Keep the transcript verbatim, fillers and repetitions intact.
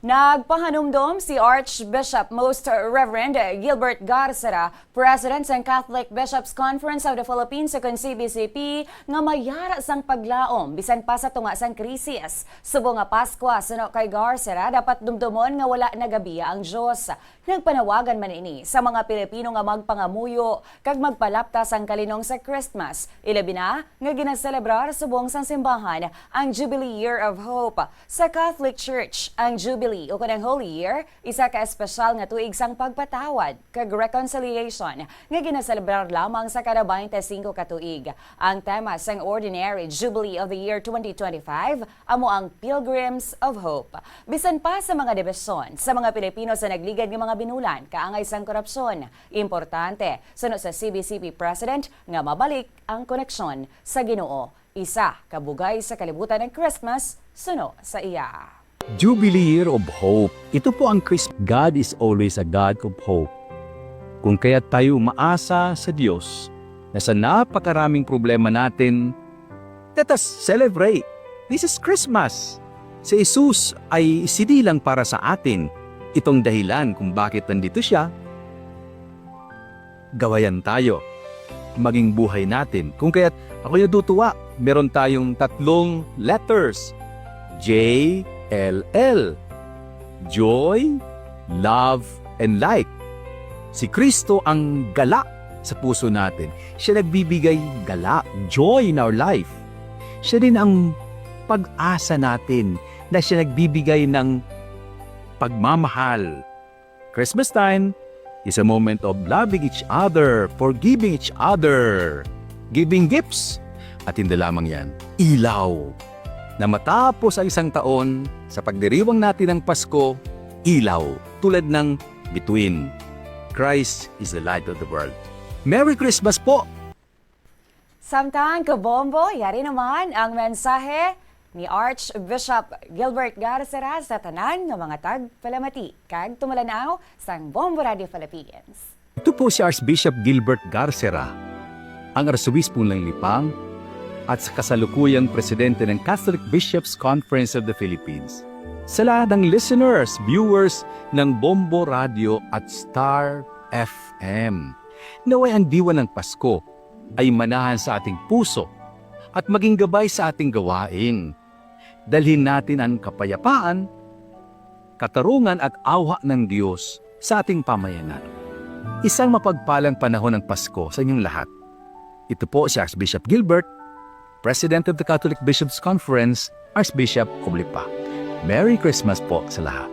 Nagpahanumdom si Archbishop Most Reverend Gilbert Garcera, President sang Catholic Bishops' Conference of the Philippines, ukon C B C P, nga mayara sang paglaom bisan pa sa tunga sang krisis. Subong nga Paskwa, suno kay Garcera, dapat dumdomon nga wala nagabiya ang Dios. Nagpanawagan man ini sa mga Pilipino nga magpangamuyo kag magpalapta sang kalinong sa Christmas, ilabi na nga ginaselebrar subong sang simbahan ang Jubilee Year of Hope. Sa Catholic Church, ang Jubilee, ukon ang Holy Year, isa ka espesyal nga tuig sang pagpatawad kag reconciliation nga ginaselebrar lamang sa kada twenty-five ka tuig. Ang tema sang Ordinary Jubilee of the Year twenty twenty-five amo ang Pilgrims of Hope. Bisan pa sa mga dibisyon sa mga Pilipino sa nagligad nga mga binulan kaangay sang korupsyon, importante, suno sa C B C P President, nga mabalik ang koneksyon sa Ginoo. Isa ka bugay sa kalibutan ang Christmas suno sa iya. Jubilee Year of Hope. Ito po ang Christ. God is always a God of hope. Kung kaya tayo umaasa sa Diyos na sa napakaraming problema natin, let us celebrate. This is Christmas. Si Jesus ay sinilang para sa atin. Itong dahilan kung bakit nandito siya. Gawayan tayo. Maging buhay natin. Kung kaya't ako'y natutuwa, meron tayong tatlong letters. J L L. Joy, love, and light. Si Kristo ang gala sa puso natin. Siya nagbibigay gala, joy in our life. Siya din ang pag-asa natin na siya nagbibigay ng pagmamahal. Christmas time is a moment of loving each other, forgiving each other, giving gifts. At hindi lamang yan, ilaw. Na matapos ang isang taon, sa pagdiriwang natin ng Pasko, ilaw, tulad ng bituin. Christ is the light of the world. Merry Christmas po! Samtang kabombo, yari naman ang mensahe ni Archbishop Gilbert Garcera sa tanan nga mga tagpalamati kag tumulanaw sang Bombo Radio Philippines. Ito po si Archbishop Gilbert Garcera, ang Arsobispo ng Lipang at sa kasalukuyang presidente ng Catholic Bishops' Conference of the Philippines. Sa lahat ng listeners, viewers ng Bombo Radio at Star F M, naway ang diwa ng Pasko ay manahan sa ating puso at maging gabay sa ating gawain. Dalhin natin ang kapayapaan, katarungan at awa ng Diyos sa ating pamayanan. Isang mapagpalang panahon ng Pasko sa inyong lahat. Ito po si Archbishop Gilbert, President of the Catholic Bishops' Conference, Archbishop of Lipa. Merry Christmas po sa lahat.